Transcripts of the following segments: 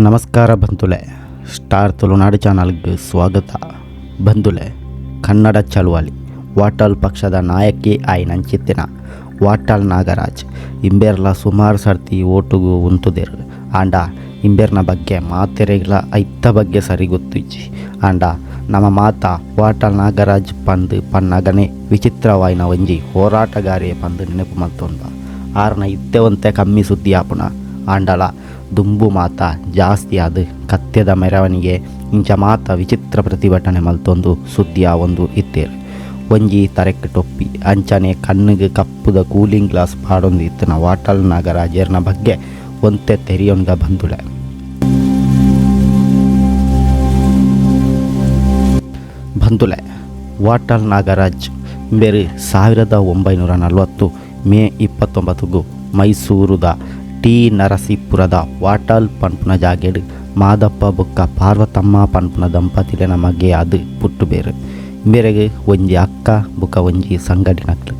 ನಮಸ್ಕಾರ ಬಂಧುಲೆ, ಸ್ಟಾರ್ ತುಳುನಾಡು ಚಾನಲ್ಗೆ ಸ್ವಾಗತ. ಬಂಧುಲೆ, ಕನ್ನಡ ಚಳುವಳಿ ವಾಟಾಳ್ ಪಕ್ಷದ ನಾಯಕಿ ಆಯಿನಂಚಿತ್ತಿನ ವಾಟಾಳ್ ನಾಗರಾಜ್ ಇಂಬೆರ್ಲ ಸುಮಾರು ಸರ್ತಿ ಓಟುಗು ಉಂತುದೆರ್. ಆಂಡ ಇಂಬೆರ್ನ ಬಗ್ಗೆ ಮಾತೆರೆಗ್ಲ ಐತ ಬಗ್ಗೆ ಸರಿ ಗೊತ್ತಿಜ್ಜಿ. ಆಂಡ ನಮ ಮಾತ ವಾಟಾಳ್ ನಾಗರಾಜ್ ಪಂದ್ ಪನ್ನಗನೆ ವಿಚಿತ್ರವಾಯಿನ ಒಂಜಿ ಹೋರಾಟಗಾರೆ ಪಂದ್ ನೆನಪು ಮಲ್ತೊಂದ. ಆರ್ನ ಇತ್ತೆ ಒಂತೆ ಕಮ್ಮಿ ಸುದ್ದಿ ಆಪುನ ಆಂಡಲ ದುಂಬು ಮಾತ ಜಾಸ್ತಿ ಆದ್ ಕತ್ತೆದ ಮೆರವಣಿಗೆ ಇಂಚ ಮಾತ ವಿಚಿತ್ರ ಪ್ರತಿಭಟನೆ ಮಲ್ತೊಂದು ಸುದ್ದಿ ಆವೊಂದು ಇತ್ತೆರ್. ಒಂಜಿ ತರೆಕ್ ಟೊಪ್ಪಿ ಅಂಚನೆ ಕಣ್ಣಿಗೆ ಕಪ್ಪುದ ಕೂಲಿಂಗ್ ಗ್ಲಾಸ್ ಪಾಡೊಂದು ಇತ್ತಿನ ವಾಟಾಳ್ ನಾಗರಾಜೆರ್ನ ಬಗ್ಗೆ ಒಂತೆ ತೆರಿಯೊಂದ ಬಂಧುಲೆ. ಬಂಧುಲೆ, ವಾಟಾಳ್ ನಾಗರಾಜ್ ಬೇರೆ 1940 ಮೇ 29 ಮೈಸೂರುದ ಟಿ ನರಸೀಪುರದ ವಾಟಾಳ್ ಪನ್ಪುನ ಜಾಗೆಡ್ ಮಾದಪ್ಪ ಬೊಕ್ಕ ಪಾರ್ವತಮ್ಮ ಪನ್ಪುನ ದಂಪತಿಲೆನ ಮಗೆ ಆದ್ ಪುಟ್ಟುಬೇರು. ಇಂಬೆರೆಗ್ ಒಂಜಿ ಅಕ್ಕ ಬೊಕ್ಕ ಒಂಜಿ ಸಂಗಡಿನಕ್ಲು.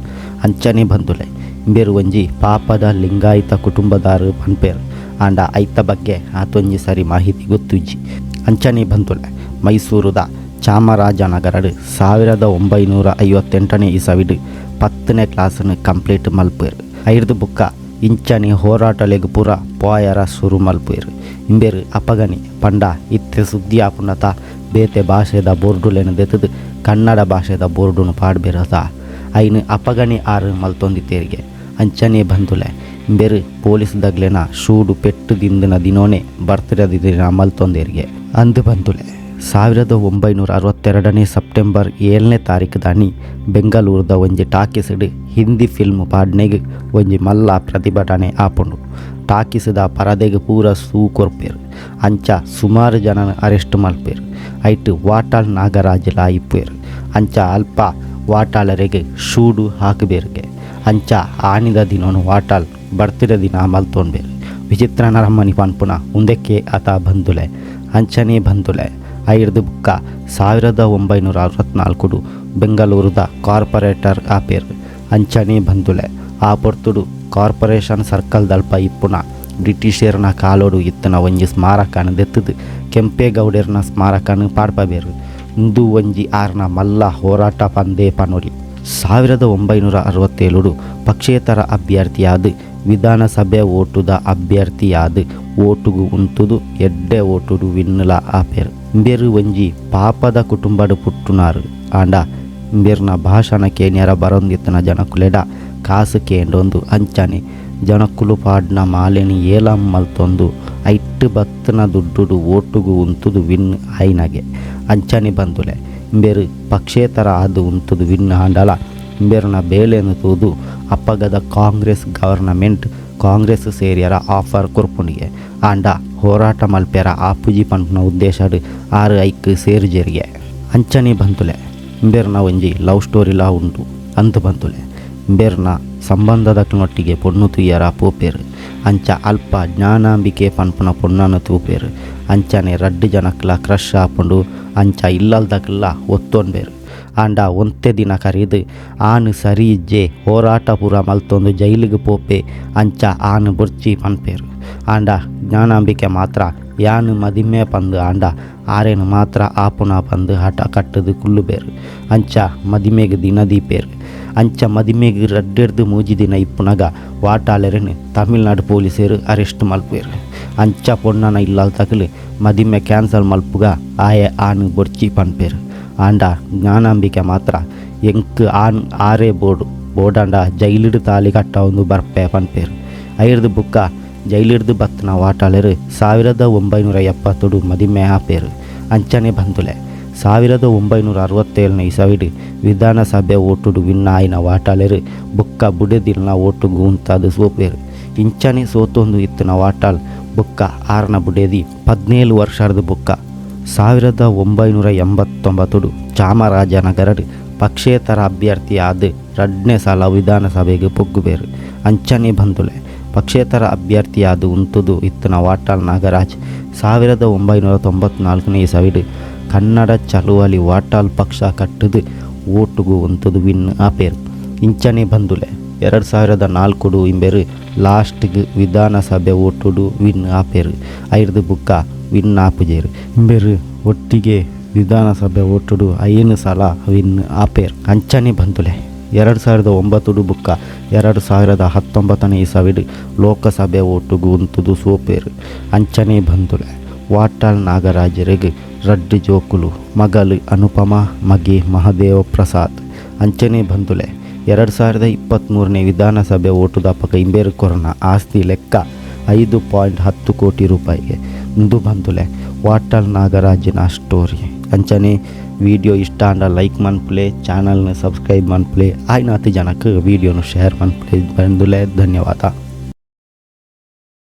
ಅಂಚನೆ ಬಂಧುಲೆ, ಇಂಬೆರು ಒಂಜಿ ಪಾಪದ ಲಿಂಗಾಯತ ಕುಟುಂಬದಾರು ಪನ್ಪೇರು. ಆಂಡ ಐತ ಬಗ್ಗೆ ಆತೊಂಜಿ ಸರಿ ಮಾಹಿತಿ ಗೊತ್ತುಜ್ಜಿ. ಅಂಚನೆ ಬಂಧುಲೆ, ಮೈಸೂರುದ ಚಾಮರಾಜನಗರಡ್ 1958ನೇ ಇಸವಿಡ್ 10ನೇ ಕ್ಲಾಸನ್ನು ಕಂಪ್ಲೀಟ್ ಮಲ್ಪೇರು. ಐರ್ದು ಬೊಕ್ಕ ಇಂಚನೆ ಹೋರಾಟಲೆಗ್ ಪೂರ ಪೋಯರ ಶುರು ಮಲ್ಪೇರು. ಇಂಬೆರು ಅಪಗಣಿ ಪಂಡ ಇತ್ತೆ ಸುದ್ದಿ ಆಪುಂಡತ ಬೇತೆ ಭಾಷೆದ ಬೋರ್ಡುಲೆನ ದೆತ್ತದು ಕನ್ನಡ ಭಾಷೆದ ಬೋರ್ಡುನು ಪಾಡ್ಬೇರತ ಐನು ಅಪಗಣಿ ಆರು ಮಲ್ತೊಂದಿತ್ತೇರಿಗೆ. ಅಂಚನೆ ಬಂಧುಲೆ, ಇಂಬೆರು ಪೊಲೀಸ್ ದಗ್ಲೆನ ಶೂಡು ಪೆಟ್ಟು ದಿಂದಿನ ದಿನೋನೆ ಬರ್ತ್ಡೇ ದಿನ ಮಲ್ತೊಂದೇರಿಗೆ. ಅಂದು ಬಂಧುಲೆ, 1962ನೇ ಸೆಪ್ಟೆಂಬರ್ 7ನೇ ತಾರೀಕು ದಾನಿ ಬೆಂಗಳೂರುದ ಒಂಜಿ ಟಾಕೀಸ್ಡ್ ಹಿಂದಿ ಫಿಲ್ಮ್ ಪಾಡ್ನೆಗ್ ಒಂಜಿ ಮಲ್ಲ ಪ್ರತಿಭಟನೆ ಆಪುಂಡು. ಟಾಕೀಸ್ದ ಪರದೆಗ್ ಪೂರ ಸೂ ಕೊರ್ಪೇರು. ಅಂಚ ಸುಮಾರು ಜನನ ಅರೆಸ್ಟ್ ಮಲ್ಪೇರು. ಐಟ್ ವಾಟಾಳ್ ನಾಗರಾಜಲ ಇಪ್ಪೇರು. ಅಂಚ ಅಲ್ಪ ವಾಟಾಳರೆಗ್ ಶೂಡು ಹಾಕಬೇರಿಗೆ. ಅಂಚ ಆನಿದ ದಿನೋನು ವಾಟಾಳ್ ಬರ್ತ್ಡೇ ದಿನ ಮಲ್ತೊಂಬೇರು. ವಿಚಿತ್ರ ನರಮನಿ ಪನ್ಪುನ ಉಂದೆಕ್ಕೆ ಆತ ಬಂಧುಲೆ. ಅಂಚನೆ ಬಂಧುಲೆ, ಐರ್ದು ಬುಕ್ಕ 1964 ಬೆಂಗಳೂರುದ ಕಾರ್ಪೊರೇಟರ್ ಆಪೇರು. ಅಂಚನೆ ಬಂಧುಲೆ, ಆ ಪೊರ್ತುಡು ಕಾರ್ಪೊರೇಷನ್ ಸರ್ಕಲ್ ದಲ್ಪ ಇಪ್ಪುನ ಬ್ರಿಟಿಷೆರ್ನ ಕಾಲೋಡು ಇತ್ತನ ಒಂಜಿ ಸ್ಮಾರಕನ ದೆತ್ತದು ಕೆಂಪೇಗೌಡರ್ನ ಸ್ಮಾರಕನ ಪಾಡ್ಪಬೇರು. ಇಂದು ಒಂಜಿ ಆರ್ನ ಮಲ್ಲ ಹೋರಾಟ ಪಂದೇ ಪನೊಲಿ. 1967 ಪಕ್ಷೇತರ ಅಭ್ಯರ್ಥಿಯಾದ ವಿಧಾನಸಭೆ ಓಟುದ ಅಭ್ಯರ್ಥಿಯಾದ ಓಟುಗು ಉಂತುದು ಎಡ್ಡೆ ಓಟುಡು ವಿನ್ನುಲ ಆಪೇರು. ಇಂಬೆರು ಒಂಜಿ ಪಾಪದ ಕುಟುಂಬಡು ಪುಟ್ಟುನಾರು. ಆಂಡ ಇಂಬೆರ್ನ ಭಾಷಣ ಕೇನ್ಯರ ಬರೊಂದಿತ್ತನ ಜನಕುಲೆಡ ಕಾಸು ಕೇಂಡೊಂದು ಅಂಚನೆ ಜನಕುಲು ಪಾಡ್ನ ಮಾಲೆನಿ ಏಲಂ ಮಲ್ತೊಂದು ಐಟ್ಟು ಬತ್ತನ ದುಡ್ಡುಡು ಓಟುಗು ಉಂತುದು ವಿನ್ ಆಯಿನಗೆ. ಅಂಚನೆ ಬಂಧುಲೆ, ಇಂಬೆರು ಪಕ್ಷೇತರ ಆದು ಉಂತುದು ವಿನ್ ಆಂಡಲ ಇಂಬೆರ್ನ ಬೇಲೆನು ತೂದು ಅಪ್ಪಗದ ಕಾಂಗ್ರೆಸ್ ಗವರ್ನಮೆಂಟ್ ಕಾಂಗ್ರೆಸ್ ಸೇರಿಯರ ಆಫರ್ ಕೊರ್ಪುನಿಗೆ. ಆಂಡ ಹೋರಾಟ ಮಲ್ಪೆರ ಆಪುಜಿ ಪನ್ಪುನ ಉದ್ದೇಶಡ್ ಆರು ಐಕ್ ಸೇರುಜೆರಿಗೆ. ಅಂಚನೆ ಬಂಧುಲೆ, ಇಂಬೆರ್ನ ಒಂಜಿ ಲವ್ ಸ್ಟೋರಿಲಾ ಉಂಟು. ಅಂತು ಬಂಧುಲೆ, ಇಂಬೆರ್ನ ಸಂಬಂಧದಕ್ಲನೊಟ್ಟಿಗೆ ಪೊಣ್ಣು ತೂಯರ ಪೋಪೇರು. ಅಂಚ ಅಲ್ಪ ಜ್ಞಾನಾಂಬಿಕೆ ಪನ್ಪುನ ಪೊಣ್ಣನು ತೂಪೇರು. ಅಂಚನೆ ರಡ್ಡು ಜನಕ್ಲ ಕ್ರಶ್ ಆಪುಂಡು. ಅಂಚ ಇಲ್ಲಲ್ದಕ್ಲ ಒತ್ತೊನ್ಬೇರು. ಆಂಡ ಒಂತೆ ದಿನ ಕರೀದು ಆನು ಸರಿ ಇಜ್ಜೆ ಹೋರಾಟ ಪೂರ ಮಲ್ತೊಂದು ಜೈಲಿಗೆ ಪೋಪೆ ಅಂಚ ಆನು ಬೊರ್ಚಿ ಪನ್ಪೇರು. ಆಂಡ ಜ್ಞಾನಾಂಬಿಕೆ ಮಾತ್ರ ಯಾನು ಮದಿಮೆ ಪಂದು ಆಂಡ ಆರೇನು ಮಾತ್ರ ಆಪುನ ಪಂದು ಹಠ ಕಟ್ಟದು ಕುಲ್ಲುಬೇರು. ಅಂಚ ಮದಿಮೆಗ್ ದಿನ ದೀಪೇರು. ಅಂಚ ಮದಿಮೆಗ್ ರಡ್ಡೆರ್ದು ಮೂಜಿ ದಿನ ಇಪ್ಪುನಗ ವಾಟಾಳೆರೆನ್ ತಮಿಳ್ನಾಡು ಪೊಲೀಸರು ಅರೆಸ್ಟ್ ಮಲ್ಪುವೆರು. ಅಂಚ ಪೊಣ್ಣನ ಇಲ್ಲಲ್ ತಕಲು ಮದಿಮೆ ಕ್ಯಾನ್ಸಲ್ ಮಲ್ಪುಗ ಆಯೆ ಆನು ಬೊರ್ಚಿ ಪನ್ಪೇರು. ಆಂಡ ಜ್ಞಾನಾಂಬಿಕೆ ಮಾತ್ರ ಎಂಕ್ ಆನ್ ಆರೇ ಬೋಡು ಬೋಡಾಂಡ ಜೈಲಿಡು ತಾಲಿ ಕಟ್ಟಾವೊಂದು ಬರ್ಪೆ ಪನ್ಪೇರು. ಐರ್ದು ಬುಕ್ಕ ಜೈಲಿಡ್ದು ಬತ್ತನ ವಾಟಾಳೆರು 1970 ಮದಿಮೆ ಆಪೇರು. ಅಂಚನೆ ಬಂಧುಲೆ, 1967ನೇ ಇಸವಿಡ್ ವಿಧಾನಸಭೆ ಓಟುಡು ವಿನ್ ಆಯಿನ ವಾಟಾಳೆರು ಬುಕ್ಕ ಬುಡೆದಿಲ್ನ ಓಟುಗು ಉಂತಾದ್ ಸೋಪೇರು. ಇಂಚನೆ ಸೋತೊಂದು ಇತ್ತಿನ ವಾಟಾಳ್ ಬುಕ್ಕ ಆರ್ನ ಬುಡೆದಿ 17 ವರ್ಷದ ಬುಕ್ಕ 1989 ಚಾಮರಾಜನಗರಡ್ ಪಕ್ಷೇತರ ಅಭ್ಯರ್ಥಿಯಾದ ರಡ್ನೇ ಸಲ ವಿಧಾನಸಭೆಗೆ ಪೊಗ್ಗುಬೇರು. ಅಂಚನೆ ಬಂಧುಲೆ, ಪಕ್ಷೇತರ ಅಭ್ಯರ್ಥಿಯಾದ ಉಂತುದು ಇತ್ತಿನ ವಾಟಾಳ್ ನಾಗರಾಜ್ 1994ನೇ ಇಸವಿಡ್ ಕನ್ನಡ ಚಳುವಳಿ ವಾಟಾಳ್ ಪಕ್ಷ ಕಟ್ಟುದು ಓಟುಗು ಉಂತುದು ವಿನ್ ಆಪೇರು. ಇಂಚನೆ ಬಂಧುಲೆ, 2004ಡು ಇಂಬೆರ್ ಲಾಸ್ಟ್ಗ್ ವಿಧಾನಸಭೆ ಓಟುಡು ವಿನ್ ಆಪೆರ್. ಐರ್ದ್ ಬುಕ್ಕ ವಿನ್ ಆಪುಜೆರ್. ಇಂಬೆರ್ ಒಟ್ಟಿಗೆ ವಿಧಾನಸಭೆ ಓಟುಡು 5 ಸಲ ವಿನ್ ಆಪೆರ್. ಅಂಚನೆ ಬಂಧುಲೆ 2009ಡು ಬುಕ್ಕ 2019ನೇ ಇಸವಿಡ್ ಲೋಕಸಭೆ ಓಟುಗು ಉಂತುದು ಸೋಪೆರ್. ಅಂಚನೆ ಬಂಧುಲೆ ವಾಟಾಳ್ ನಾಗರಾಜೆರೆಗ್ 2 ಜೋಕುಲು, ಮಗಲ್ ಅನುಪಮಾ, ಮಗೆ ಮಹದೇವ ಪ್ರಸಾದ್. ಅಂಚನೆ ಬಂಧುಲೆ 2023ನೇ ವಿಧಾನಸಭೆ ಓಟುದಪಗ ಇಂಬೆರ್ ಕೊರ್ನ ಆಸ್ತಿ ಲೆಕ್ಕ 5.10 ಕೋಟಿ ರೂಪಾಯಿಗೆ. ಇಂದು ಬಂಧುಲೆ ವಾಟಾಳ್ ನಾಗರಾಜನ ಸ್ಟೋರಿ. ಅಂಚನೆ ವಿಡಿಯೋ ಇಷ್ಟ ಆಂಡ ಲೈಕ್ ಮನ್ಪುಲೆ, ಚಾನಲ್ನ ಸಬ್ಸ್ಕ್ರೈಬ್ ಮನ್ಪುಲೆ, ಆಯ್ನಾತ್ ಜನಕ್ಕೆ ವಿಡಿಯೋನು ಶೇರ್ ಮನ್ಪುಲೆ ಬಂಧುಲೆ. ಧನ್ಯವಾದ.